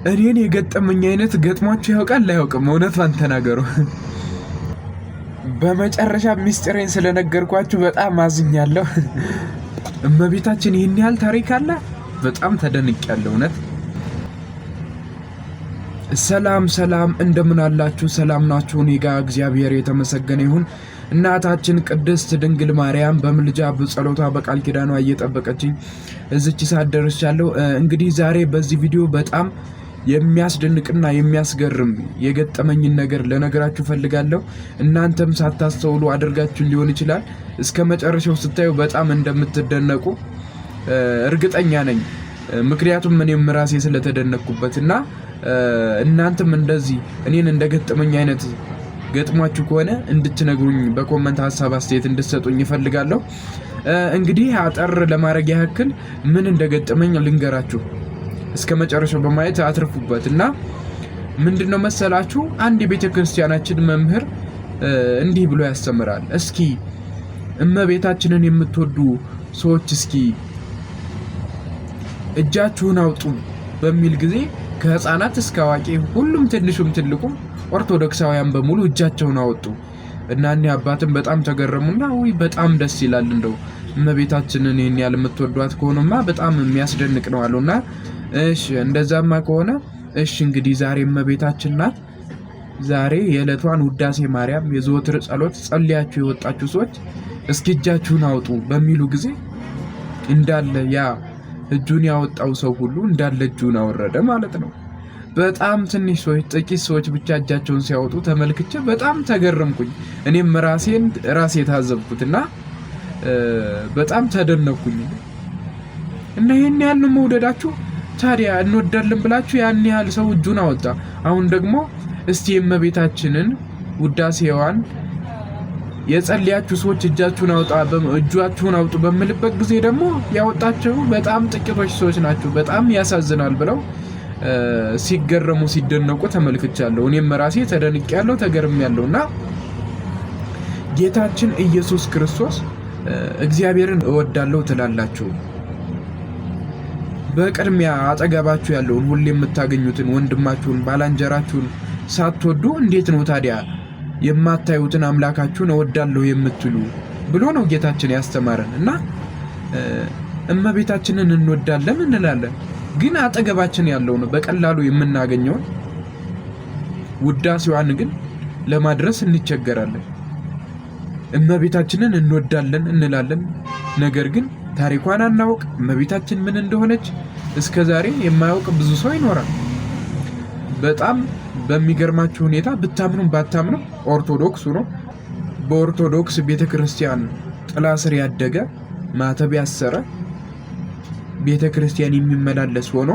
እኔን የገጠመኝ አይነት ገጥሟችሁ ያውቃል? አያውቅም? እውነቷን ተናገሩ። በመጨረሻ ሚስጥሬን ስለነገርኳችሁ በጣም አዝኛለሁ። እመቤታችን ይህን ያህል ታሪክ አለ። በጣም ተደንቄያለሁ እውነት። ሰላም ሰላም፣ እንደምን አላችሁ? ሰላም ናችሁ? እኔ ጋ እግዚአብሔር የተመሰገነ ይሁን። እናታችን ቅድስት ድንግል ማርያም በምልጃ በጸሎቷ በቃል ኪዳኗ እየጠበቀችኝ እዚች ሰዓት ደርሻለሁ። እንግዲህ ዛሬ በዚህ ቪዲዮ በጣም የሚያስደንቅና የሚያስገርም የገጠመኝን ነገር ለነገራችሁ ፈልጋለሁ። እናንተም ሳታስተውሉ አድርጋችሁ ሊሆን ይችላል። እስከ መጨረሻው ስታዩ በጣም እንደምትደነቁ እርግጠኛ ነኝ። ምክንያቱም እኔም ራሴ ስለተደነቅኩበት እና እናንተም እንደዚህ እኔን እንደገጠመኝ አይነት ገጥሟችሁ ከሆነ እንድትነግሩኝ በ comment ሀሳብ አስተያየት እንድትሰጡኝ እፈልጋለሁ። እንግዲህ አጠር ለማድረግ ያክል ምን እንደገጠመኝ ልንገራችሁ። እስከ መጨረሻው በማየት አትርፉበት እና ምንድነው መሰላችሁ፣ አንድ የቤተ ክርስቲያናችን መምህር እንዲህ ብሎ ያስተምራል። እስኪ እመቤታችንን የምትወዱ ሰዎች እስኪ እጃችሁን አውጡ በሚል ጊዜ ከህፃናት እስከ አዋቂ ሁሉም ትንሹም ትልቁም ኦርቶዶክሳውያን በሙሉ እጃቸውን አወጡ እና እኒህ አባትም በጣም ተገረሙና ውይ በጣም ደስ ይላል፣ እንደው እመቤታችንን ይህን ያህል የምትወዷት ከሆነማ በጣም የሚያስደንቅ ነው አሉና፣ እሺ እንደዛማ ከሆነ እሺ እንግዲህ ዛሬ እመቤታችን ናት። ዛሬ የዕለቷን ውዳሴ ማርያም የዘወትር ጸሎት ጸልያችሁ የወጣችሁ ሰዎች እስኪ እጃችሁን አውጡ በሚሉ ጊዜ እንዳለ ያ እጁን ያወጣው ሰው ሁሉ እንዳለ እጁን አወረደ ማለት ነው። በጣም ትንሽ ሰዎች፣ ጥቂት ሰዎች ብቻ እጃቸውን ሲያወጡ ተመልክቼ በጣም ተገረምኩኝ። እኔም ራሴን ራሴ ታዘብኩት እና በጣም ተደነኩኝ። እና ይህን ያህል ነው መውደዳችሁ ታዲያ እንወዳለን ብላችሁ ያን ያህል ሰው እጁን አወጣ። አሁን ደግሞ እስቲ የእመቤታችንን ውዳሴዋን የጸለያችሁ ሰዎች እጃችሁን አውጣ እጃችሁን አውጡ በምልበት ጊዜ ደግሞ ያወጣቸው በጣም ጥቂቶች ሰዎች ናቸው። በጣም ያሳዝናል ብለው ሲገረሙ ሲደነቁ ተመልክቻለሁ። እኔም ራሴ ተደንቄያለሁ፣ ተገርሜያለሁ። እና ጌታችን ኢየሱስ ክርስቶስ እግዚአብሔርን እወዳለሁ ትላላችሁ፣ በቅድሚያ አጠገባችሁ ያለውን ሁሌ የምታገኙትን ወንድማችሁን ባላንጀራችሁን ሳትወዱ እንዴት ነው ታዲያ የማታዩትን አምላካችሁን እወዳለሁ የምትሉ ብሎ ነው ጌታችን ያስተማረን። እና እመቤታችንን እንወዳለን እንላለን፣ ግን አጠገባችን ያለውን በቀላሉ የምናገኘውን ውዳሴዋን ግን ለማድረስ እንቸገራለን። እመቤታችንን እንወዳለን እንላለን፣ ነገር ግን ታሪኳን አናውቅ። እመቤታችን ምን እንደሆነች እስከ ዛሬ የማያውቅ ብዙ ሰው ይኖራል። በጣም በሚገርማችሁ ሁኔታ ብታምኑም ባታምኑም ኦርቶዶክስ ሆኖ በኦርቶዶክስ ቤተክርስቲያን ጥላ ስር ያደገ ማተብ ያሰረ ቤተክርስቲያን የሚመላለስ ሆኖ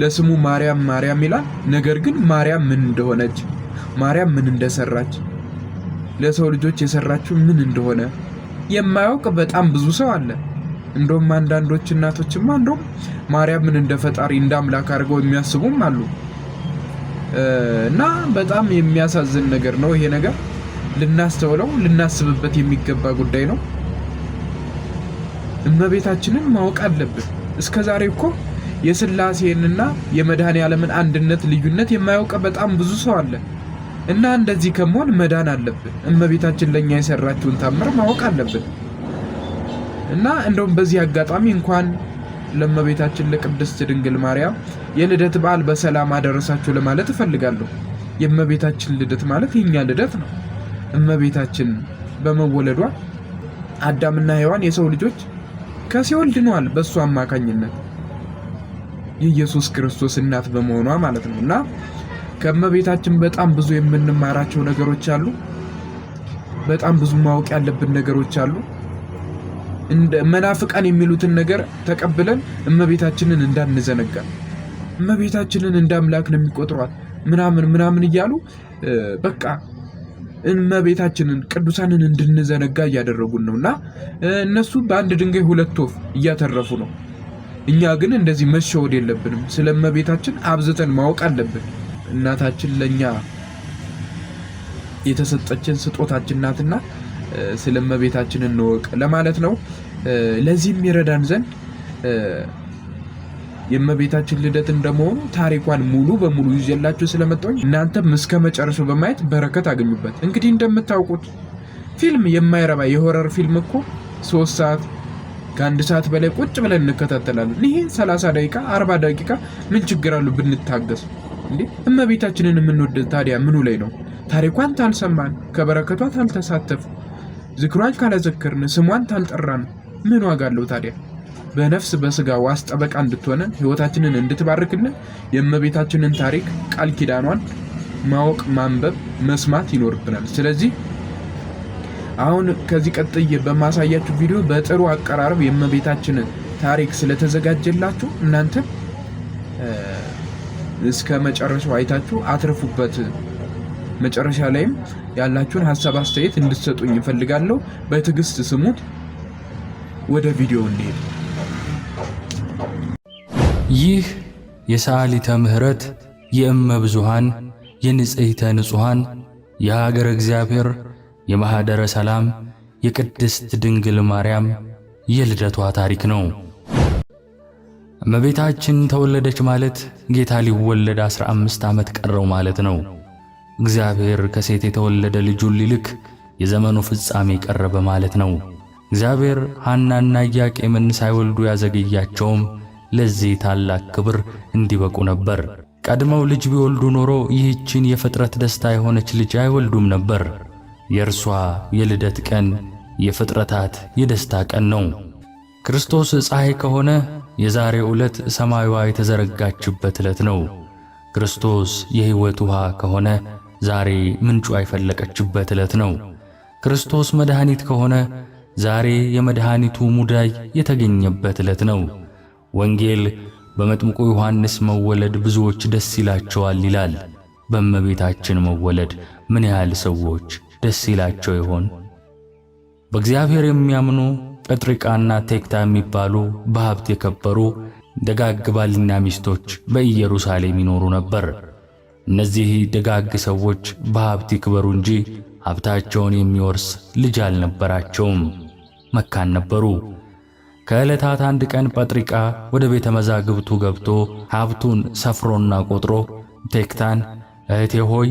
ለስሙ ማርያም ማርያም ይላል። ነገር ግን ማርያም ምን እንደሆነች፣ ማርያም ምን እንደሰራች፣ ለሰው ልጆች የሰራችው ምን እንደሆነ የማያውቅ በጣም ብዙ ሰው አለ። እንደውም አንዳንዶች እናቶችማ እንደውም ማርያምን እንደ ፈጣሪ እንደ አምላክ አድርገው የሚያስቡም አሉ። እና በጣም የሚያሳዝን ነገር ነው ይሄ ነገር። ልናስተውለው ልናስብበት የሚገባ ጉዳይ ነው። እመቤታችንን ማወቅ አለብን። እስከ ዛሬ እኮ የስላሴንና የመድኃኔ ዓለምን አንድነት ልዩነት የማያውቅ በጣም ብዙ ሰው አለ። እና እንደዚህ ከመሆን መዳን አለብን። እመቤታችን ለእኛ የሰራችውን ታምር ማወቅ አለብን። እና እንደውም በዚህ አጋጣሚ እንኳን ለእመቤታችን ለቅድስት ድንግል ማርያም የልደት በዓል በሰላም አደረሳችሁ ለማለት እፈልጋለሁ። የእመቤታችን ልደት ማለት የኛ ልደት ነው። እመቤታችን በመወለዷ አዳምና ሔዋን የሰው ልጆች ከሲኦል ድነዋል፣ በእሱ አማካኝነት የኢየሱስ ክርስቶስ እናት በመሆኗ ማለት ነው። እና ከእመቤታችን በጣም ብዙ የምንማራቸው ነገሮች አሉ። በጣም ብዙ ማወቅ ያለብን ነገሮች አሉ። እንደ መናፍቃን የሚሉትን ነገር ተቀብለን እመቤታችንን እንዳንዘነጋ፣ እመቤታችንን እንደ አምላክ ነው የሚቆጥሯት ምናምን ምናምን እያሉ በቃ እመቤታችንን ቅዱሳንን እንድንዘነጋ እያደረጉን ነው። እና እነሱ በአንድ ድንጋይ ሁለት ወፍ እያተረፉ ነው። እኛ ግን እንደዚህ መሸወድ የለብንም። ስለ እመቤታችን አብዝተን ማወቅ አለብን። እናታችን ለእኛ የተሰጠችን ስጦታችን ናትና ስለ እመቤታችን እንወቅ ለማለት ነው። ለዚህም ይረዳን ዘንድ የእመቤታችን ልደት እንደመሆኑ ታሪኳን ሙሉ በሙሉ ይዤላችሁ ስለመጣሁኝ እናንተም እስከ መጨረሻው በማየት በረከት አገኙበት። እንግዲህ እንደምታውቁት ፊልም የማይረባ የ horror ፊልም እኮ 3 ሰዓት፣ ከአንድ ሰዓት በላይ ቁጭ ብለን እንከታተላለን። ይሄ 30 ደቂቃ፣ 40 ደቂቃ ምን ችግር አሉ ብንታገስ? እንዴ እመቤታችንን የምንወድ ታዲያ ምኑ ላይ ነው? ታሪኳን ታልሰማን፣ ከበረከቷ ታልተሳተፍ፣ ዝክሯን ካላዘከርን፣ ስሟን ታልጠራን ምን ዋጋ አለው ታዲያ? በነፍስ በስጋ ዋስ ጠበቃ እንድትሆነን፣ ህይወታችንን እንድትባርክልን የእመቤታችንን ታሪክ፣ ቃል ኪዳኗን ማወቅ፣ ማንበብ፣ መስማት ይኖርብናል። ስለዚህ አሁን ከዚህ ቀጥዬ በማሳያችሁ ቪዲዮ በጥሩ አቀራረብ የእመቤታችንን ታሪክ ስለተዘጋጀላችሁ እናንተ እስከ መጨረሻው አይታችሁ አትርፉበት። መጨረሻ ላይም ያላችሁን ሀሳብ አስተያየት እንድትሰጡኝ እፈልጋለሁ። በትዕግስት ስሙት። ወደ ቪዲዮ እንሄድ። ይህ የሰዓሊተ ምሕረት፣ የእመ ብዙኃን፣ የንጽሕተ ንጹሐን፣ የሀገረ እግዚአብሔር፣ የማኅደረ ሰላም፣ የቅድስት ድንግል ማርያም የልደቷ ታሪክ ነው። እመቤታችን ተወለደች ማለት ጌታ ሊወለድ 15 ዓመት ቀረው ማለት ነው። እግዚአብሔር ከሴት የተወለደ ልጁን ሊልክ የዘመኑ ፍጻሜ ቀረበ ማለት ነው። እግዚአብሔር ሐናና ኢያቄምን ሳይወልዱ ያዘገያቸውም ለዚህ ታላቅ ክብር እንዲበቁ ነበር። ቀድመው ልጅ ቢወልዱ ኖሮ ይህችን የፍጥረት ደስታ የሆነች ልጅ አይወልዱም ነበር። የእርሷ የልደት ቀን የፍጥረታት የደስታ ቀን ነው። ክርስቶስ ፀሐይ ከሆነ የዛሬው ዕለት ሰማይዋ የተዘረጋችበት ዕለት ነው። ክርስቶስ የሕይወት ውሃ ከሆነ ዛሬ ምንጯ የፈለቀችበት ዕለት ነው። ክርስቶስ መድኃኒት ከሆነ ዛሬ የመድኃኒቱ ሙዳይ የተገኘበት ዕለት ነው። ወንጌል በመጥምቁ ዮሐንስ መወለድ ብዙዎች ደስ ይላቸዋል ይላል። በእመቤታችን መወለድ ምን ያህል ሰዎች ደስ ይላቸው ይሆን? በእግዚአብሔር የሚያምኑ ጴጥርቃና ቴክታ የሚባሉ በሀብት የከበሩ ደጋግ ባልና ሚስቶች በኢየሩሳሌም ይኖሩ ነበር። እነዚህ ደጋግ ሰዎች በሀብት ይክበሩ እንጂ ሀብታቸውን የሚወርስ ልጅ አልነበራቸውም። መካን ነበሩ። ከዕለታት አንድ ቀን ጴጥርቃ ወደ ቤተ መዛግብቱ ገብቶ ሀብቱን ሰፍሮና ቆጥሮ ቴክታን፣ እህቴ ሆይ፣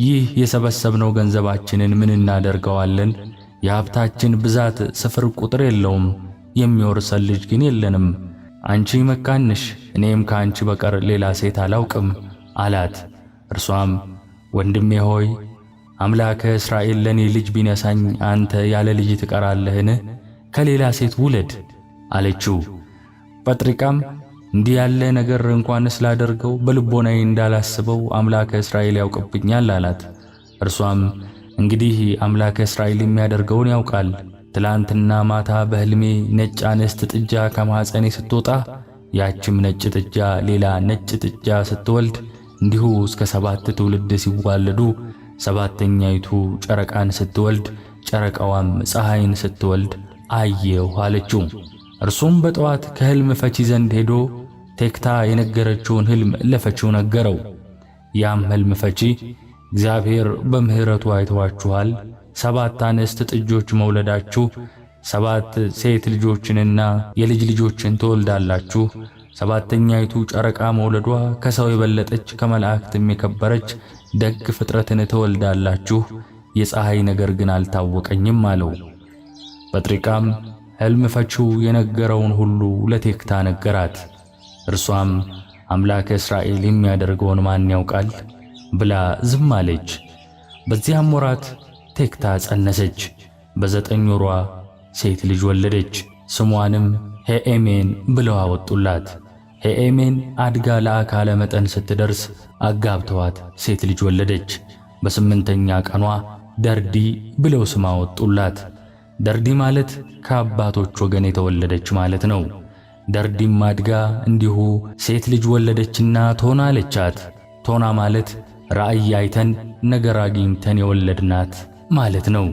ይህ የሰበሰብነው ገንዘባችንን ምን እናደርገዋለን? የሀብታችን ብዛት ስፍር ቁጥር የለውም፣ የሚወርሰን ልጅ ግን የለንም። አንቺ መካንሽ፣ እኔም ከአንቺ በቀር ሌላ ሴት አላውቅም አላት። እርሷም ወንድሜ ሆይ፣ አምላከ እስራኤል ለእኔ ልጅ ቢነሳኝ አንተ ያለ ልጅ ትቀራለህን? ከሌላ ሴት ውለድ አለችው። ጴጥርቃም እንዲህ ያለ ነገር እንኳን ስላደርገው በልቦናዬ እንዳላስበው አምላከ እስራኤል ያውቅብኛል አላት። እርሷም እንግዲህ አምላከ እስራኤል የሚያደርገውን ያውቃል። ትላንትና ማታ በሕልሜ ነጭ አንስት ጥጃ ከማኅፀኔ ስትወጣ፣ ያችም ነጭ ጥጃ ሌላ ነጭ ጥጃ ስትወልድ፣ እንዲሁ እስከ ሰባት ትውልድ ሲዋለዱ፣ ሰባተኛይቱ ጨረቃን ስትወልድ፣ ጨረቃዋም ፀሐይን ስትወልድ አየሁ አለችው። እርሱም በጠዋት ከሕልም ፈቺ ዘንድ ሄዶ ቴክታ የነገረችውን ሕልም ለፈቺው ነገረው። ያም ሕልም ፈቺ እግዚአብሔር በምሕረቱ አይተዋችኋል፣ ሰባት አንስት ጥጆች መውለዳችሁ ሰባት ሴት ልጆችንና የልጅ ልጆችን ትወልዳላችሁ። ሰባተኛይቱ ጨረቃ መውለዷ ከሰው የበለጠች ከመላእክትም የከበረች ደግ ፍጥረትን ትወልዳላችሁ። የፀሐይ ነገር ግን አልታወቀኝም አለው። ጴጥርቃም ሕልም ፈቺው የነገረውን ሁሉ ለቴክታ ነገራት። እርሷም አምላከ እስራኤል የሚያደርገውን ማን ያውቃል ብላ ዝም አለች። በዚያም ወራት ቴክታ ጸነሰች። በ9 ወሯ ሴት ልጅ ወለደች። ስሟንም ሄኤሜን ብለው አወጡላት። ሄኤሜን አድጋ ለአካለ መጠን ስትደርስ አጋብተዋት ሴት ልጅ ወለደች። በስምንተኛ ቀኗ ደርዲ ብለው ስም አወጡላት። ደርዲ ማለት ከአባቶች ወገን የተወለደች ማለት ነው። ደርዲም አድጋ እንዲሁ ሴት ልጅ ወለደችና ቶና አለቻት። ቶና ማለት ራእይ አይተን ነገር አግኝተን የወለድናት ማለት ነው።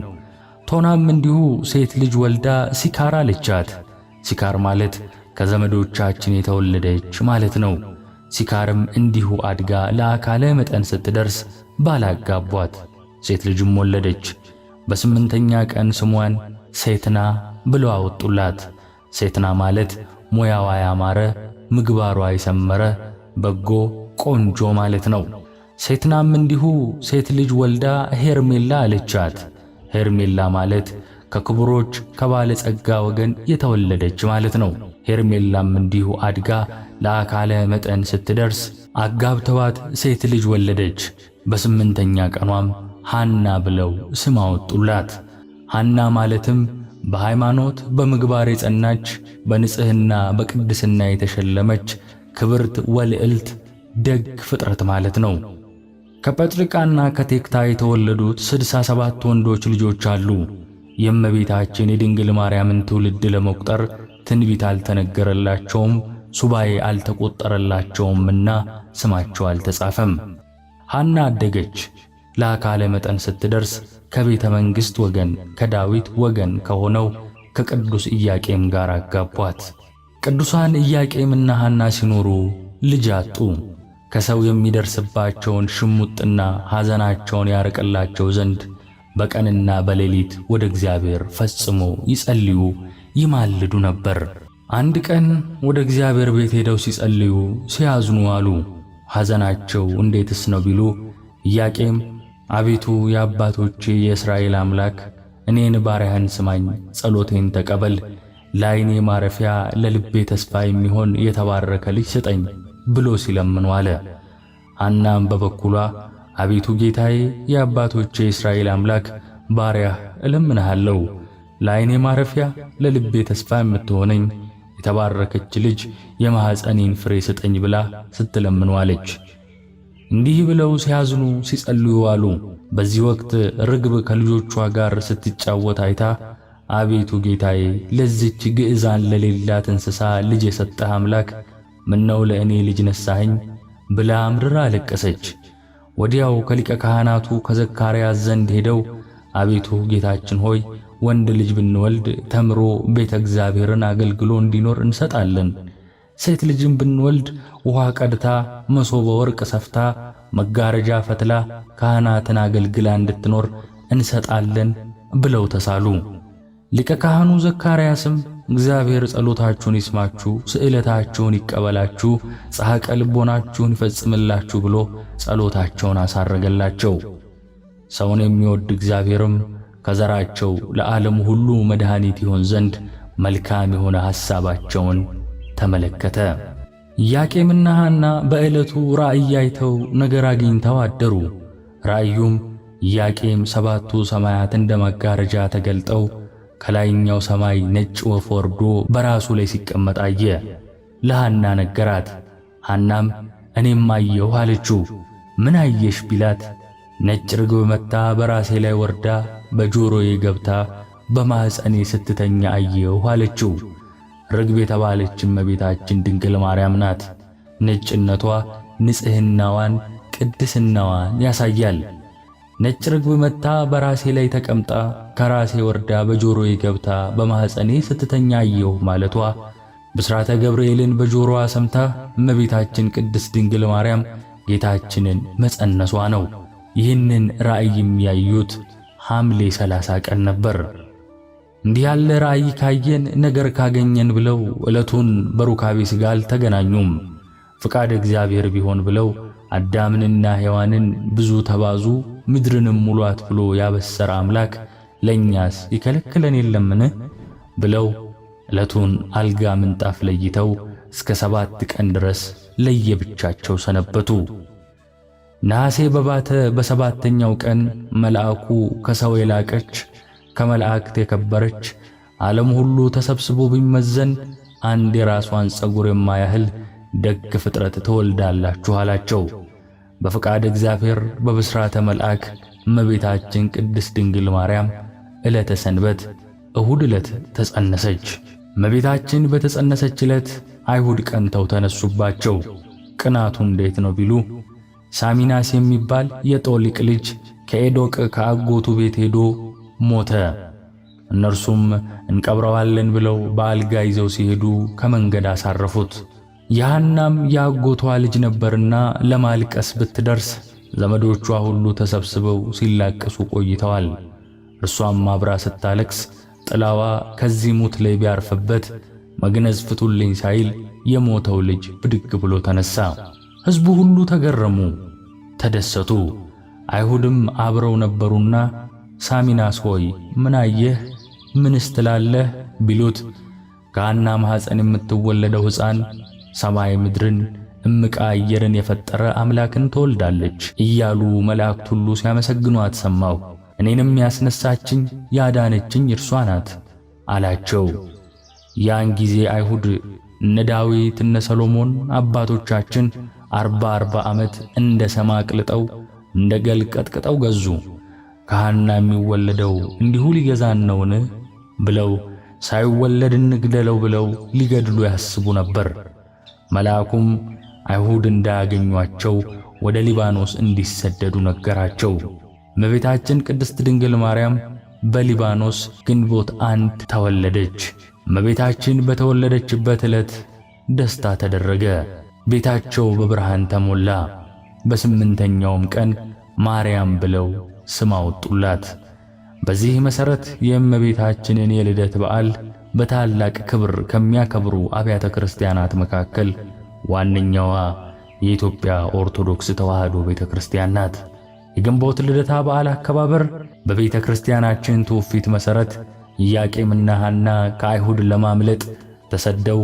ቶናም እንዲሁ ሴት ልጅ ወልዳ ሲካር አለቻት። ሲካር ማለት ከዘመዶቻችን የተወለደች ማለት ነው። ሲካርም እንዲሁ አድጋ ለአካለ መጠን ስትደርስ ባል አጋቧት፣ ሴት ልጅም ወለደች። በስምንተኛ ቀን ስሟን ሴትና ብለው አወጡላት። ሴትና ማለት ሙያዋ ያማረ ምግባሯ የሰመረ በጎ ቆንጆ ማለት ነው። ሴትናም እንዲሁ ሴት ልጅ ወልዳ ሄርሜላ አለቻት። ሄርሜላ ማለት ከክቡሮች ከባለጸጋ ወገን የተወለደች ማለት ነው። ሄርሜላም እንዲሁ አድጋ ለአካለ መጠን ስትደርስ አጋብተዋት ሴት ልጅ ወለደች። በስምንተኛ ቀኗም ሐና ብለው ስም አወጡላት። ሐና ማለትም በሃይማኖት በምግባር የጸናች በንጽህና በቅድስና የተሸለመች ክብርት ወልዕልት ደግ ፍጥረት ማለት ነው። ከጴጥርቃና ከቴክታ የተወለዱት 67 ወንዶች ልጆች አሉ። የእመቤታችን የድንግል ማርያምን ትውልድ ለመቁጠር ትንቢት አልተነገረላቸውም፣ ሱባኤ አልተቆጠረላቸውምና ስማቸው አልተጻፈም። ሐና አደገች። ለአካለ መጠን ስትደርስ ከቤተ መንግሥት ወገን ከዳዊት ወገን ከሆነው ከቅዱስ ኢያቄም ጋር አጋቧት። ቅዱሳን ኢያቄምና ሐና ሲኖሩ ልጅ አጡ። ከሰው የሚደርስባቸውን ሽሙጥና ሐዘናቸውን ያርቅላቸው ዘንድ በቀንና በሌሊት ወደ እግዚአብሔር ፈጽሞ ይጸልዩ ይማልዱ ነበር። አንድ ቀን ወደ እግዚአብሔር ቤት ሄደው ሲጸልዩ ሲያዝኑ አሉ። ሐዘናቸው እንዴትስ ነው ቢሉ ኢያቄም አቤቱ የአባቶቼ የእስራኤል አምላክ እኔን ባሪያህን ስማኝ፣ ጸሎቴን ተቀበል፣ ለዓይኔ ማረፊያ ለልቤ ተስፋ የሚሆን የተባረከ ልጅ ስጠኝ ብሎ ሲለምኑ አለ። ሐናም በበኩሏ አቤቱ ጌታዬ የአባቶቼ የእስራኤል አምላክ ባሪያህ እለምንሃለሁ፣ ለዓይኔ ማረፊያ ለልቤ ተስፋ የምትሆነኝ የተባረከች ልጅ የማኅፀኔን ፍሬ ስጠኝ ብላ ስትለምኑ አለች። እንዲህ ብለው ሲያዝኑ ሲጸልዩ አሉ። በዚህ ወቅት ርግብ ከልጆቿ ጋር ስትጫወት አይታ አቤቱ ጌታዬ ለዚች ግዕዛን ለሌላት እንስሳ ልጅ የሰጠህ አምላክ ምነው ለእኔ ልጅ ነሳኸኝ ብላ አምርራ አለቀሰች። ወዲያው ከሊቀ ካህናቱ ከዘካርያስ ዘንድ ሄደው አቤቱ ጌታችን ሆይ ወንድ ልጅ ብንወልድ ተምሮ ቤተ እግዚአብሔርን አገልግሎ እንዲኖር እንሰጣለን። ሴት ልጅም ብንወልድ ውሃ ቀድታ መሶበ ወርቅ ሰፍታ መጋረጃ ፈትላ ካህናትን አገልግላ እንድትኖር እንሰጣለን ብለው ተሳሉ። ሊቀ ካህኑ ዘካርያስም እግዚአብሔር ጸሎታችሁን ይስማችሁ፣ ስዕለታችሁን ይቀበላችሁ፣ ጸሐቀ ልቦናችሁን ይፈጽምላችሁ ብሎ ጸሎታቸውን አሳረገላቸው። ሰውን የሚወድ እግዚአብሔርም ከዘራቸው ለዓለም ሁሉ መድኃኒት ይሆን ዘንድ መልካም የሆነ ሐሳባቸውን ተመለከተ። ኢያቄምና ሐና በዕለቱ ራእይ አይተው ነገር አግኝተው አደሩ። ራእዩም ኢያቄም ሰባቱ ሰማያት እንደ መጋረጃ ተገልጠው ከላይኛው ሰማይ ነጭ ወፍ ወርዶ በራሱ ላይ ሲቀመጥ አየ። ለሐና ነገራት። ሐናም እኔም አየሁ አለችው። ምን አየሽ ቢላት ነጭ ርግብ መጥታ በራሴ ላይ ወርዳ በጆሮዬ ገብታ በማኅፀኔ ስትተኛ አየሁ አለችው። ርግብ የተባለች እመቤታችን ድንግል ማርያም ናት። ነጭነቷ ንጽሕናዋን፣ ቅድስናዋን ያሳያል። ነጭ ርግብ መጥታ በራሴ ላይ ተቀምጣ ከራሴ ወርዳ በጆሮዬ ገብታ በማኅፀኔ ስትተኛ አየሁ ማለቷ ብስራተ ገብርኤልን በጆሮዋ ሰምታ እመቤታችን ቅድስት ድንግል ማርያም ጌታችንን መጸነሷ ነው። ይህንን ራእይ የሚያዩት ሐምሌ 30 ቀን ነበር። እንዲህ ያለ ራእይ ካየን ነገር ካገኘን ብለው ዕለቱን በሩካቤ ሥጋ አልተገናኙም። ፍቃድ እግዚአብሔር ቢሆን ብለው አዳምንና ሔዋንን ብዙ ተባዙ ምድርንም ሙሏት ብሎ ያበሰረ አምላክ ለእኛስ ይከለክለን የለምን ብለው ዕለቱን አልጋ ምንጣፍ ለይተው እስከ 7 ቀን ድረስ ለየብቻቸው ሰነበቱ። ነሐሴ በባተ በሰባተኛው ቀን መልአኩ ከሰው የላቀች ከመላእክት የከበረች ዓለም ሁሉ ተሰብስቦ ቢመዘን አንድ የራሷን ፀጉር የማያህል ደግ ፍጥረት ትወልዳላችሁ አላቸው። በፈቃድ እግዚአብሔር በብስራተ መልአክ እመቤታችን ቅድስት ድንግል ማርያም ዕለተ ሰንበት እሁድ ዕለት ተጸነሰች። እመቤታችን በተጸነሰች ዕለት አይሁድ ቀንተው ተነሱባቸው። ቅናቱ እንዴት ነው ቢሉ ሳሚናስ የሚባል የጦሊቅ ልጅ ከኤዶቅ ከአጎቱ ቤት ሄዶ ሞተ። እነርሱም እንቀብረዋለን ብለው በአልጋ ይዘው ሲሄዱ ከመንገድ አሳረፉት። የሐናም የአጎቷ ልጅ ነበርና ለማልቀስ ብትደርስ ዘመዶቿ ሁሉ ተሰብስበው ሲላቀሱ ቆይተዋል። እርሷም አብራ ስታለቅስ ጥላዋ ከዚህ ሙት ላይ ቢያርፍበት መግነዝ ፍቱልኝ ሳይል የሞተው ልጅ ብድግ ብሎ ተነሳ። ሕዝቡ ሁሉ ተገረሙ፣ ተደሰቱ። አይሁድም አብረው ነበሩና ሳሚናስ ሆይ ምን አየህ? ምንስ ትላለህ? ቢሉት ከሐና ማኅፀን የምትወለደው ሕፃን ሰማይ ምድርን እምቃ አየርን የፈጠረ አምላክን ትወልዳለች እያሉ መላእክት ሁሉ ሲያመሰግኗት ሰማሁ። እኔንም ያስነሳችኝ ያዳነችኝ እርሷ ናት አላቸው። ያን ጊዜ አይሁድ እነ ዳዊት እነ ሰሎሞን አባቶቻችን 40 40 ዓመት እንደ ሰማ አቅልጠው እንደ ገል ቀጥቅጠው ገዙ። ከሐና የሚወለደው እንዲሁ ሊገዛን ነውን? ብለው ሳይወለድ እንግደለው ብለው ሊገድሉ ያስቡ ነበር። መልአኩም አይሁድ እንዳያገኟቸው ወደ ሊባኖስ እንዲሰደዱ ነገራቸው። እመቤታችን ቅድስት ድንግል ማርያም በሊባኖስ ግንቦት 1 ተወለደች። እመቤታችን በተወለደችበት ዕለት ደስታ ተደረገ። ቤታቸው በብርሃን ተሞላ። በስምንተኛውም ቀን ማርያም ብለው ስም አወጡላት። በዚህ መሠረት የእመቤታችንን የልደት በዓል በታላቅ ክብር ከሚያከብሩ አብያተ ክርስቲያናት መካከል ዋነኛዋ የኢትዮጵያ ኦርቶዶክስ ተዋሕዶ ቤተ ክርስቲያን ናት። የግንቦት ልደታ በዓል አከባበር በቤተ ክርስቲያናችን ትውፊት መሠረት ኢያቄምና ሐና ከአይሁድ ለማምለጥ ተሰደው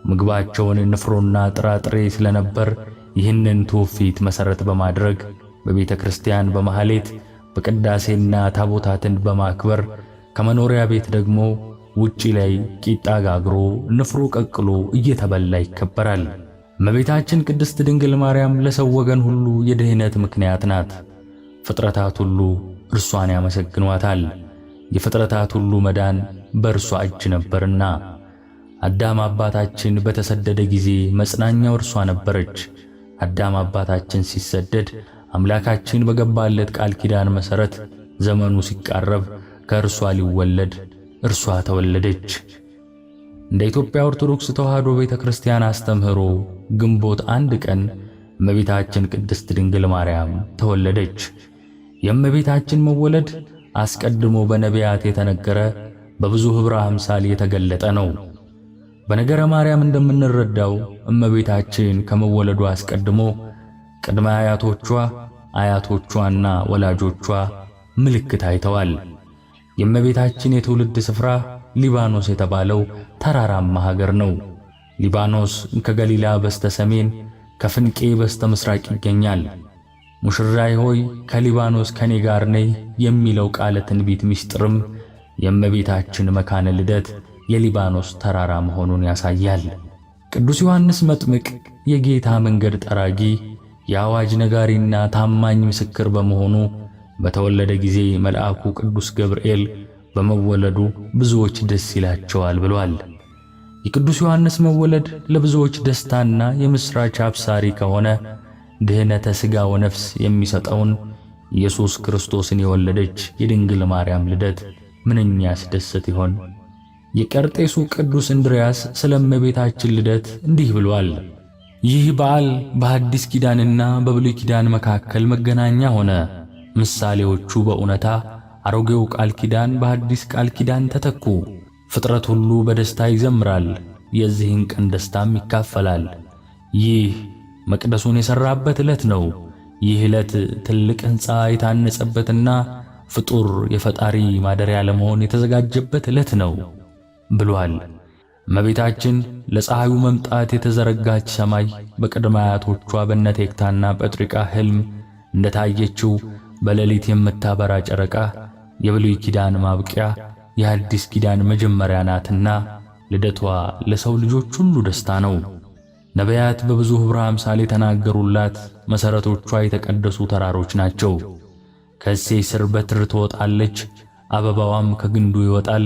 ምግባቸውን ንፍሮና ጥራጥሬ ስለነበር ይህንን ትውፊት መሠረት በማድረግ በቤተ ክርስቲያን በማህሌት በቅዳሴና ታቦታትን በማክበር ከመኖሪያ ቤት ደግሞ ውጪ ላይ ቂጣ ጋግሮ ንፍሮ ቀቅሎ እየተበላ ይከበራል። እመቤታችን ቅድስት ድንግል ማርያም ለሰው ወገን ሁሉ የድህነት ምክንያት ናት። ፍጥረታት ሁሉ እርሷን ያመሰግኗታል። የፍጥረታት ሁሉ መዳን በእርሷ እጅ ነበርና። አዳም አባታችን በተሰደደ ጊዜ መጽናኛው እርሷ ነበረች። አዳም አባታችን ሲሰደድ አምላካችን በገባለት ቃል ኪዳን መሠረት ዘመኑ ሲቃረብ ከእርሷ ሊወለድ እርሷ ተወለደች። እንደ ኢትዮጵያ ኦርቶዶክስ ተዋሕዶ ቤተ ክርስቲያን አስተምህሮ ግንቦት 1 ቀን እመቤታችን ቅድስት ድንግል ማርያም ተወለደች። የእመቤታችን መወለድ አስቀድሞ በነቢያት የተነገረ በብዙ ኅብረ አምሳል የተገለጠ ነው። በነገረ ማርያም እንደምንረዳው እመቤታችን ከመወለዷ አስቀድሞ ቅድመ አያቶቿ፣ አያቶቿና ወላጆቿ ምልክት አይተዋል። የእመቤታችን የትውልድ ስፍራ ሊባኖስ የተባለው ተራራማ ሀገር ነው። ሊባኖስ ከገሊላ በስተ ሰሜን ከፍንቄ በስተ ምስራቅ ይገኛል። ሙሽራዬ ሆይ ከሊባኖስ ከኔ ጋር ነይ የሚለው ቃለ ትንቢት ምስጢርም የእመቤታችን መካነ ልደት የሊባኖስ ተራራ መሆኑን ያሳያል። ቅዱስ ዮሐንስ መጥምቅ የጌታ መንገድ ጠራጊ የአዋጅ ነጋሪና ታማኝ ምስክር በመሆኑ በተወለደ ጊዜ መልአኩ ቅዱስ ገብርኤል በመወለዱ ብዙዎች ደስ ይላቸዋል ብሏል። የቅዱስ ዮሐንስ መወለድ ለብዙዎች ደስታና የምሥራች አብሳሪ ከሆነ ድህነተ ሥጋ ወነፍስ የሚሰጠውን ኢየሱስ ክርስቶስን የወለደች የድንግል ማርያም ልደት ምንኛ ያስደስት ይሆን? የቀርጤሱ ቅዱስ እንድርያስ ስለ እመቤታችን ልደት እንዲህ ብሏል። ይህ በዓል በሐዲስ ኪዳንና በብሉይ ኪዳን መካከል መገናኛ ሆነ። ምሳሌዎቹ በእውነታ አሮጌው ቃል ኪዳን በሐዲስ ቃል ኪዳን ተተኩ። ፍጥረት ሁሉ በደስታ ይዘምራል፣ የዚህን ቀን ደስታም ይካፈላል። ይህ መቅደሱን የሠራበት ዕለት ነው። ይህ ዕለት ትልቅ ሕንፃ የታነጸበትና ፍጡር የፈጣሪ ማደሪያ ለመሆን የተዘጋጀበት ዕለት ነው ብሏል። እመቤታችን ለፀሐዩ መምጣት የተዘረጋች ሰማይ በቅድመ አያቶቿ በነቴክታና ጴጥሪቃ ሕልም እንደታየችው በሌሊት የምታበራ ጨረቃ የብሉይ ኪዳን ማብቂያ የአዲስ ኪዳን መጀመሪያ ናትና ልደቷ ለሰው ልጆች ሁሉ ደስታ ነው። ነቢያት በብዙ ኅብረ አምሳል የተናገሩላት መሠረቶቿ የተቀደሱ ተራሮች ናቸው። ከእሴይ ስር በትር ትወጣለች፣ አበባዋም ከግንዱ ይወጣል።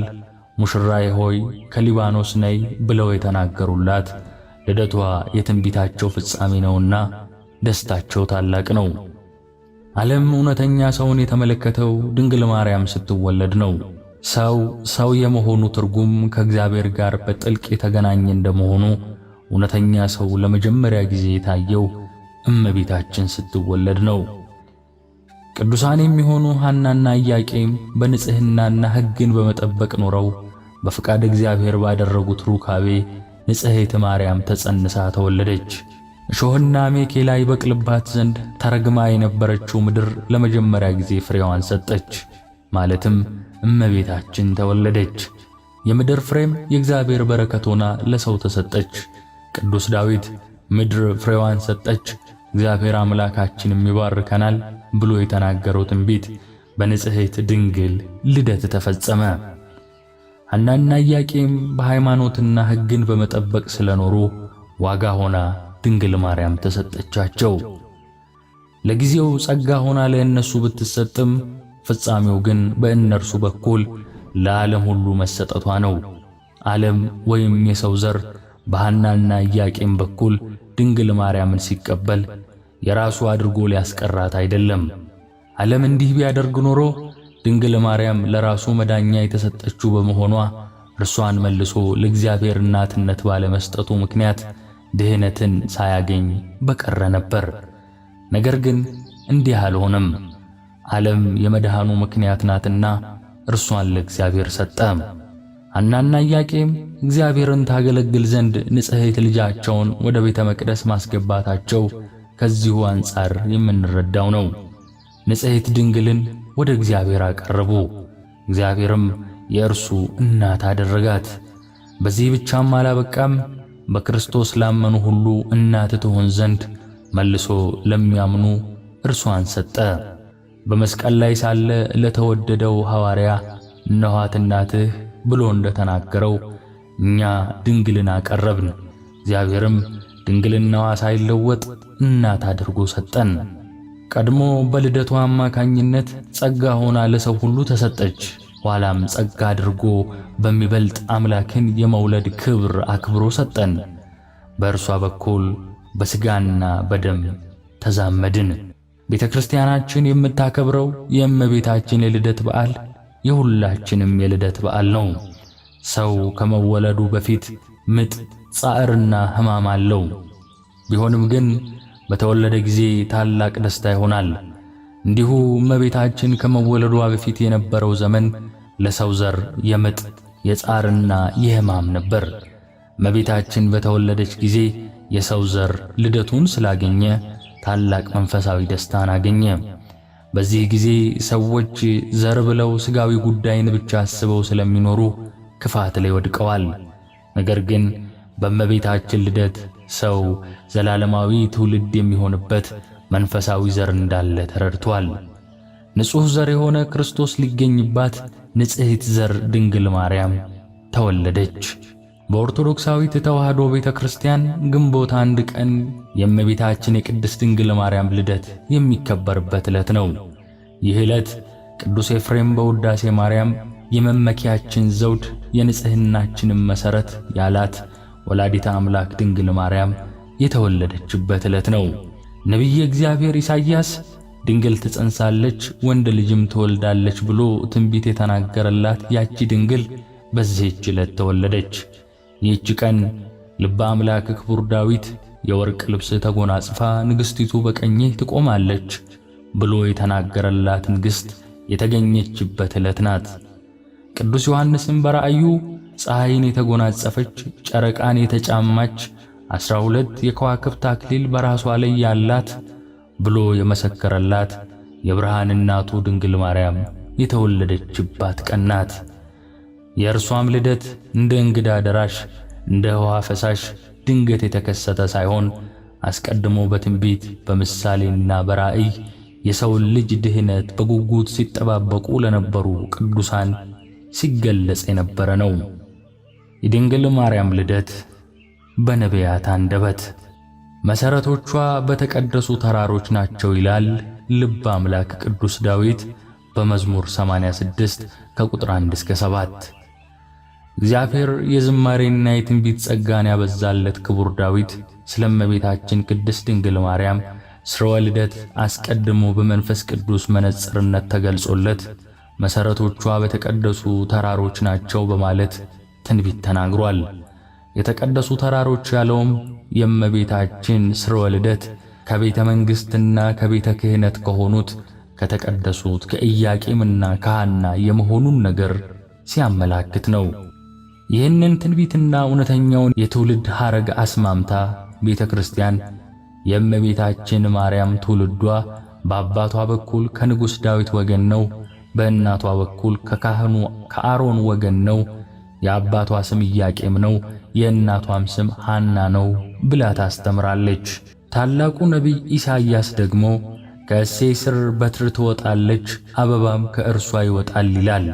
ሙሽራዬ ሆይ ከሊባኖስ ነይ ብለው የተናገሩላት ልደቷ የትንቢታቸው ፍጻሜ ነውና ደስታቸው ታላቅ ነው። ዓለም እውነተኛ ሰውን የተመለከተው ድንግል ማርያም ስትወለድ ነው። ሰው ሰው የመሆኑ ትርጉም ከእግዚአብሔር ጋር በጥልቅ የተገናኘ እንደመሆኑ እውነተኛ ሰው ለመጀመሪያ ጊዜ የታየው እመቤታችን ስትወለድ ነው። ቅዱሳን የሚሆኑ ሐናና ኢያቄም በንጽሕናና ሕግን በመጠበቅ ኖረው በፍቃድ እግዚአብሔር ባደረጉት ሩካቤ ንጽሕት ማርያም ተጸንሳ ተወለደች። እሾህና አሜኬላ ይበቅልባት ዘንድ ተረግማ የነበረችው ምድር ለመጀመሪያ ጊዜ ፍሬዋን ሰጠች። ማለትም እመቤታችን ተወለደች። የምድር ፍሬም የእግዚአብሔር በረከት ሆና ለሰው ተሰጠች። ቅዱስ ዳዊት ምድር ፍሬዋን ሰጠች፣ እግዚአብሔር አምላካችንም ይባርከናል ብሎ የተናገረው ትንቢት በንጽሕት ድንግል ልደት ተፈጸመ። ሐናና ኢያቄም በሃይማኖትና ሕግን በመጠበቅ ስለኖሩ ዋጋ ሆና ድንግል ማርያም ተሰጠቻቸው። ለጊዜው ጸጋ ሆና ለእነሱ ብትሰጥም ፍጻሜው ግን በእነርሱ በኩል ለዓለም ሁሉ መሰጠቷ ነው። ዓለም ወይም የሰው ዘር በሐናና ኢያቄም በኩል ድንግል ማርያምን ሲቀበል የራሱ አድርጎ ሊያስቀራት አይደለም። ዓለም እንዲህ ቢያደርግ ኖሮ ድንግል ማርያም ለራሱ መዳኛ የተሰጠችው በመሆኗ እርሷን መልሶ ለእግዚአብሔር እናትነት ባለመስጠቱ ምክንያት ድህነትን ሳያገኝ በቀረ ነበር። ነገር ግን እንዲህ አልሆነም። ዓለም የመድኃኑ ምክንያት ናትና እርሷን ለእግዚአብሔር ሰጠ። ሐናና ኢያቄም እግዚአብሔርን ታገለግል ዘንድ ንጽሕት ልጃቸውን ወደ ቤተ መቅደስ ማስገባታቸው ከዚሁ አንጻር የምንረዳው ነው። ንጽሕት ድንግልን ወደ እግዚአብሔር አቀረቡ፣ እግዚአብሔርም የእርሱ እናት አደረጋት። በዚህ ብቻም አላበቃም። በክርስቶስ ላመኑ ሁሉ እናት ትሆን ዘንድ መልሶ ለሚያምኑ እርሷን ሰጠ። በመስቀል ላይ ሳለ ለተወደደው ሐዋርያ እነኋት እናትህ ብሎ እንደተናገረው እኛ ድንግልን አቀረብን። እግዚአብሔርም ድንግልናዋ ሳይለወጥ እናት አድርጎ ሰጠን። ቀድሞ በልደቷ አማካኝነት ጸጋ ሆና ለሰው ሁሉ ተሰጠች። ኋላም ጸጋ አድርጎ በሚበልጥ አምላክን የመውለድ ክብር አክብሮ ሰጠን። በእርሷ በኩል በሥጋና በደም ተዛመድን። ቤተ ክርስቲያናችን የምታከብረው የእመቤታችን የልደት በዓል የሁላችንም የልደት በዓል ነው። ሰው ከመወለዱ በፊት ምጥ፣ ጻዕርና ሕማም አለው። ቢሆንም ግን በተወለደ ጊዜ ታላቅ ደስታ ይሆናል። እንዲሁ እመቤታችን ከመወለዷ በፊት የነበረው ዘመን ለሰው ዘር የምጥ የጻርና የሕማም ነበር። እመቤታችን በተወለደች ጊዜ የሰው ዘር ልደቱን ስላገኘ ታላቅ መንፈሳዊ ደስታን አገኘ። በዚህ ጊዜ ሰዎች ዘር ብለው ሥጋዊ ጉዳይን ብቻ አስበው ስለሚኖሩ ክፋት ላይ ወድቀዋል። ነገር ግን በእመቤታችን ልደት ሰው ዘላለማዊ ትውልድ የሚሆንበት መንፈሳዊ ዘር እንዳለ ተረድቷል። ንጹሕ ዘር የሆነ ክርስቶስ ሊገኝባት ንጽሕት ዘር ድንግል ማርያም ተወለደች። በኦርቶዶክሳዊት ተዋሕዶ ቤተ ክርስቲያን ግንቦት 1 ቀን የእመቤታችን የቅድስት ድንግል ማርያም ልደት የሚከበርበት ዕለት ነው። ይህ ዕለት ቅዱስ ኤፍሬም በውዳሴ ማርያም የመመኪያችን ዘውድ የንጽሕናችንም መሠረት ያላት ወላዲተ አምላክ ድንግል ማርያም የተወለደችበት ዕለት ነው። ነቢየ እግዚአብሔር ኢሳይያስ ድንግል ትጸንሳለች ወንድ ልጅም ትወልዳለች ብሎ ትንቢት የተናገረላት ያቺ ድንግል በዚህች ዕለት ተወለደች። ይህች ቀን ልበ አምላክ ክቡር ዳዊት የወርቅ ልብስ ተጎናጽፋ ንግሥቲቱ በቀኝህ ትቆማለች ብሎ የተናገረላት ንግሥት የተገኘችበት ዕለት ናት። ቅዱስ ዮሐንስም በራእዩ ፀሐይን የተጎናጸፈች ጨረቃን የተጫማች 12 የከዋክብት አክሊል በራሷ ላይ ያላት ብሎ የመሰከረላት የብርሃን እናቱ ድንግል ማርያም የተወለደችባት ቀን ናት። የእርሷም ልደት እንደ እንግዳ ደራሽ እንደ ውሃ ፈሳሽ ድንገት የተከሰተ ሳይሆን አስቀድሞ በትንቢት በምሳሌና በራእይ የሰውን ልጅ ድህነት በጉጉት ሲጠባበቁ ለነበሩ ቅዱሳን ሲገለጽ የነበረ ነው። የድንግል ማርያም ልደት በነቢያት አንደበት መሠረቶቿ በተቀደሱ ተራሮች ናቸው ይላል ልበ አምላክ ቅዱስ ዳዊት በመዝሙር 86 ከቁጥር 1 እስከ 7። እግዚአብሔር የዝማሬና የትንቢት ጸጋን ያበዛለት ክቡር ዳዊት ስለ እመቤታችን ቅድስት ድንግል ማርያም ስርወ ልደት አስቀድሞ በመንፈስ ቅዱስ መነጽርነት ተገልጾለት መሠረቶቿ በተቀደሱ ተራሮች ናቸው በማለት ትንቢት ተናግሯል። የተቀደሱ ተራሮች ያለውም የእመቤታችን ስርወ ልደት ከቤተ መንግሥትና ከቤተ ክህነት ከሆኑት ከተቀደሱት ከኢያቄምና ከሐና የመሆኑን ነገር ሲያመላክት ነው። ይህንን ትንቢትና እውነተኛውን የትውልድ ሐረግ አስማምታ ቤተ ክርስቲያን የእመቤታችን ማርያም ትውልዷ በአባቷ በኩል ከንጉሥ ዳዊት ወገን ነው፣ በእናቷ በኩል ከካህኑ ከአሮን ወገን ነው፣ የአባቷ ስም ኢያቄም ነው፣ የእናቷም ስም ሐና ነው ብላ ታስተምራለች። ታላቁ ነቢይ ኢሳይያስ ደግሞ ከእሴይ ስር በትር ትወጣለች፣ አበባም ከእርሷ ይወጣል ይላል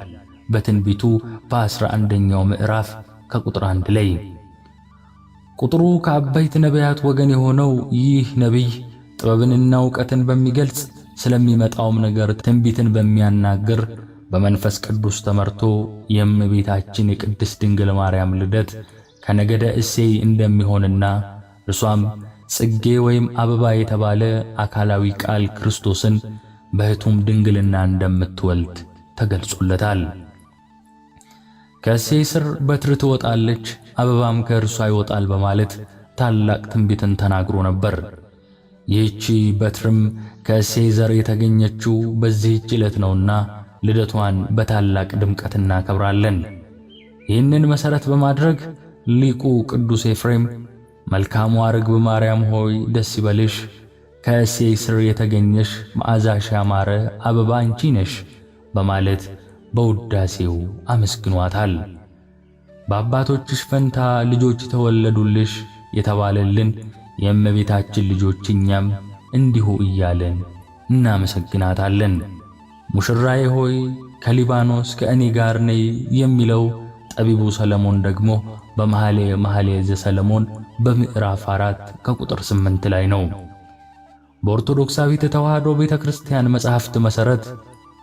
በትንቢቱ በ11ኛው ምዕራፍ ከቁጥር 1 ላይ። ቁጥሩ ከአበይት ነቢያት ወገን የሆነው ይህ ነቢይ ጥበብንና ዕውቀትን በሚገልጽ ስለሚመጣውም ነገር ትንቢትን በሚያናግር በመንፈስ ቅዱስ ተመርቶ የእመቤታችን የቅድስት ድንግል ማርያም ልደት ከነገደ እሴይ እንደሚሆንና እርሷም ጽጌ ወይም አበባ የተባለ አካላዊ ቃል ክርስቶስን በሕቱም ድንግልና እንደምትወልድ ተገልጾለታል። ከእሴይ ስር በትር ትወጣለች፣ አበባም ከእርሷ ይወጣል በማለት ታላቅ ትንቢትን ተናግሮ ነበር። ይህቺ በትርም ከእሴይ ዘር የተገኘችው በዚህች ዕለት ነውና ልደቷን በታላቅ ድምቀት እናከብራለን። ይህንን መሠረት በማድረግ ሊቁ ቅዱስ ኤፍሬም መልካሟ ርግብ ማርያም ሆይ ደስ ይበልሽ፣ ከእሴይ ስር የተገኘሽ መዓዛሽ ያማረ አበባ አንቺ ነሽ በማለት በውዳሴው አመስግኗታል። በአባቶችሽ ፈንታ ልጆች ተወለዱልሽ የተባለልን የእመቤታችን ልጆች እኛም እንዲሁ እያለን እናመሰግናታለን። ሙሽራዬ ሆይ ከሊባኖስ ከእኔ ጋር ነይ የሚለው ጠቢቡ ሰለሞን ደግሞ በመኃልየ መኃልየ ዘሰለሞን በምዕራፍ 4 ከቁጥር 8 ላይ ነው። በኦርቶዶክሳዊት ተዋሕዶ ቤተክርስቲያን መጻሕፍት መሠረት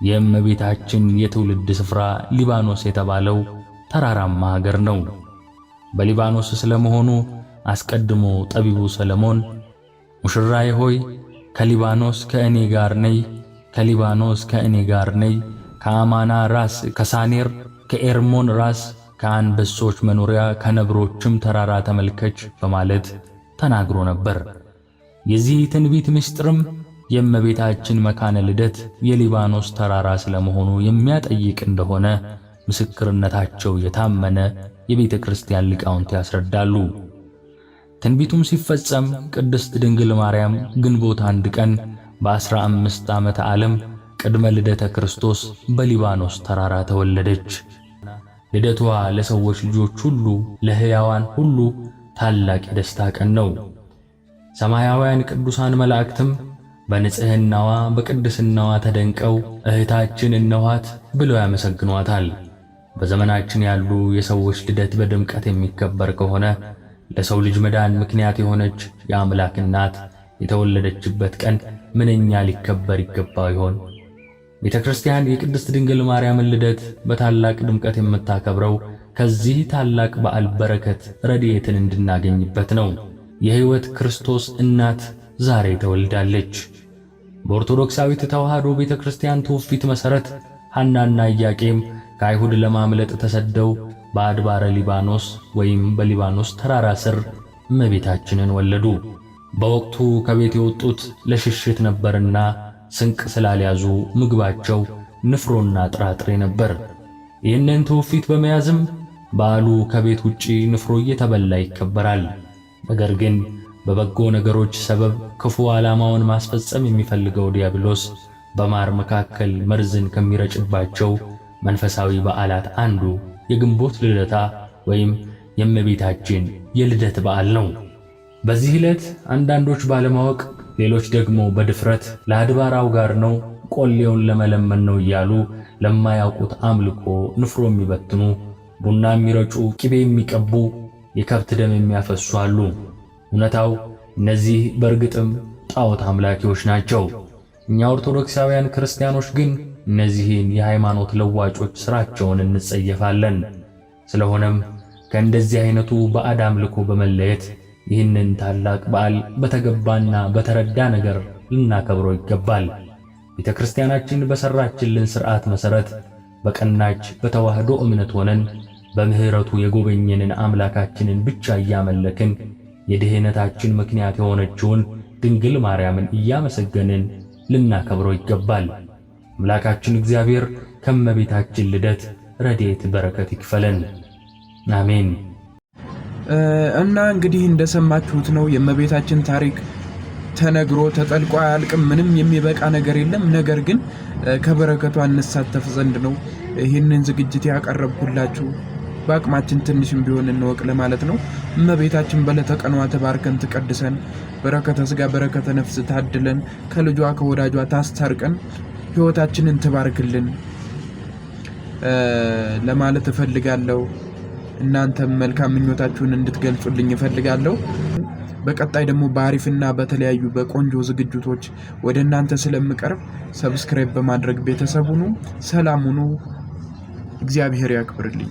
የእመቤታችን የትውልድ ስፍራ ሊባኖስ የተባለው ተራራማ ሀገር ነው። በሊባኖስ ስለመሆኑ አስቀድሞ ጠቢቡ ሰለሞን ሙሽራዬ ሆይ ከሊባኖስ ከእኔ ጋር ነይ፣ ከሊባኖስ ከእኔ ጋር ነይ፣ ከአማና ራስ ከሳኔር ከኤርሞን ራስ ከአንበሶች መኖሪያ ከነብሮችም ተራራ ተመልከች በማለት ተናግሮ ነበር። የዚህ ትንቢት ምስጢርም የእመቤታችን መካነ ልደት የሊባኖስ ተራራ ስለመሆኑ የሚያጠይቅ እንደሆነ ምስክርነታቸው የታመነ የቤተ ክርስቲያን ሊቃውንት ያስረዳሉ። ትንቢቱም ሲፈጸም ቅድስት ድንግል ማርያም ግንቦት 1 ቀን በ15 ዓመተ ዓለም ቅድመ ልደተ ክርስቶስ በሊባኖስ ተራራ ተወለደች። ልደቷ ለሰዎች ልጆች ሁሉ ለሕያዋን ሁሉ ታላቅ የደስታ ቀን ነው። ሰማያውያን ቅዱሳን መላእክትም በንጽሕናዋ በቅድስናዋ ተደንቀው እህታችን እነኋት ብለው ያመሰግኗታል። በዘመናችን ያሉ የሰዎች ልደት በድምቀት የሚከበር ከሆነ ለሰው ልጅ መዳን ምክንያት የሆነች የአምላክ እናት የተወለደችበት ቀን ምንኛ ሊከበር ይገባ ይሆን? ቤተ ክርስቲያን የቅድስት ድንግል ማርያምን ልደት በታላቅ ድምቀት የምታከብረው ከዚህ ታላቅ በዓል በረከት ረድኤትን እንድናገኝበት ነው። የሕይወት ክርስቶስ እናት ዛሬ ተወልዳለች። በኦርቶዶክሳዊት ተዋሕዶ ቤተ ክርስቲያን ትውፊት መሠረት ሐናና ኢያቄም ከአይሁድ ለማምለጥ ተሰደው በአድባረ ሊባኖስ ወይም በሊባኖስ ተራራ ስር እመቤታችንን ወለዱ። በወቅቱ ከቤት የወጡት ለሽሽት ነበርና ስንቅ ስላልያዙ ምግባቸው ንፍሮና ጥራጥሬ ነበር። ይህንን ትውፊት በመያዝም በዓሉ ከቤት ውጪ ንፍሮ እየተበላ ይከበራል። ነገር ግን በበጎ ነገሮች ሰበብ ክፉ ዓላማውን ማስፈጸም የሚፈልገው ዲያብሎስ በማር መካከል መርዝን ከሚረጭባቸው መንፈሳዊ በዓላት አንዱ የግንቦት ልደታ ወይም የእመቤታችን የልደት በዓል ነው። በዚህ ዕለት አንዳንዶች ባለማወቅ፣ ሌሎች ደግሞ በድፍረት ለአድባራው ጋር ነው ቆሌውን ለመለመን ነው እያሉ ለማያውቁት አምልኮ ንፍሮ የሚበትኑ፣ ቡና የሚረጩ፣ ቅቤ የሚቀቡ፣ የከብት ደም የሚያፈሱ አሉ። እውነታው እነዚህ በእርግጥም ጣዖት አምላኪዎች ናቸው። እኛ ኦርቶዶክሳውያን ክርስቲያኖች ግን እነዚህን የሃይማኖት ለዋጮች ስራቸውን እንጸየፋለን። ስለሆነም ከእንደዚህ አይነቱ ባዕድ አምልኮ በመለየት ይህንን ታላቅ በዓል በተገባና በተረዳ ነገር ልናከብረው ይገባል። ቤተ ክርስቲያናችን በሰራችልን ሥርዓት መሠረት በቀናች በተዋህዶ እምነት ሆነን በምሕረቱ የጎበኘንን አምላካችንን ብቻ እያመለክን የድህነታችን ምክንያት የሆነችውን ድንግል ማርያምን እያመሰገንን ልናከብረው ይገባል። አምላካችን እግዚአብሔር ከመቤታችን ልደት ረድኤት በረከት ይክፈለን። አሜን። እና እንግዲህ እንደሰማችሁት ነው የእመቤታችን ታሪክ ተነግሮ ተጠልቆ አያልቅም። ምንም የሚበቃ ነገር የለም። ነገር ግን ከበረከቷ እንሳተፍ ዘንድ ነው ይህንን ዝግጅት ያቀረብኩላችሁ። በአቅማችን ትንሽም ቢሆን እንወቅ ለማለት ነው። እመቤታችን በዕለተ ቀኗ ተባርከን ትቀድሰን፣ በረከተ ስጋ በረከተ ነፍስ ታድለን፣ ከልጇ ከወዳጇ ታስታርቀን፣ ሕይወታችንን ትባርክልን ለማለት እፈልጋለሁ። እናንተም መልካም ምኞታችሁን እንድትገልጹልኝ እፈልጋለሁ። በቀጣይ ደግሞ በአሪፍና በተለያዩ በቆንጆ ዝግጅቶች ወደ እናንተ ስለምቀርብ subscribe በማድረግ ቤተሰብ ሁኑ። ሰላም ሁኑ። እግዚአብሔር ያክብርልኝ።